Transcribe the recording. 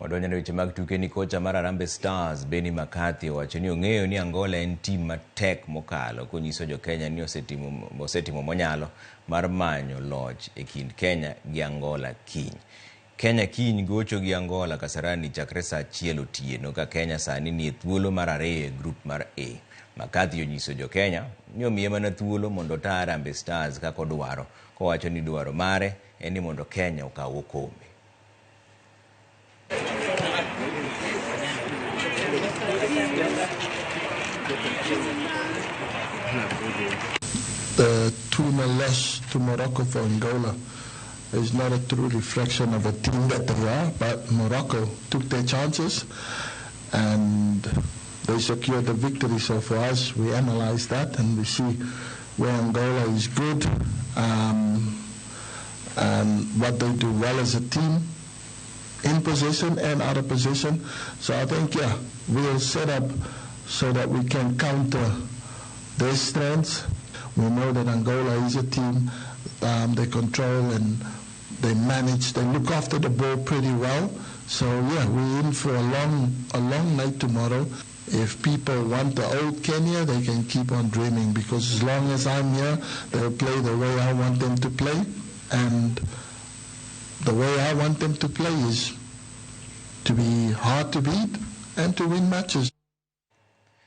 Wadonjo e weche mag tuke ni kocha mar Harambee Stars Benni McCarthy owacho ni ong'eyo ni Angola en tim matek mokalo konyiso jo Kenya ni osetimo monyalo mar manyo loch e kind Kenya gi Angola kiny. Kenya kiny gocho gi Angola Kasarani chakre saa 1 otieno ka Kenya sani nie thuolo mar 2 e grup mar A. McCarthy onyiso jo Kenya ni omiye mana thuolo mondo ota Harambee Stars kaka odwaro kowacho ni dwaro mare en ni mondo Kenya okaw okombe. The 2-0 loss to Morocco for Angola is not a true reflection of a team that they are, but Morocco took their chances and they secured the victory. So for us, we analyze that and we see where Angola is good and what they do well as a team in position and out of position. So I think, yeah, we'll set up so that we can counter their strengths. We know that Angola is a team, they control and they manage, they look after the ball pretty well. So yeah, we're in for a long night tomorrow. If people want the old Kenya, they can keep on dreaming, because as long as I'm here, they'll play the way I want them to play. And the way I want them to play is to be hard to beat and to win matches.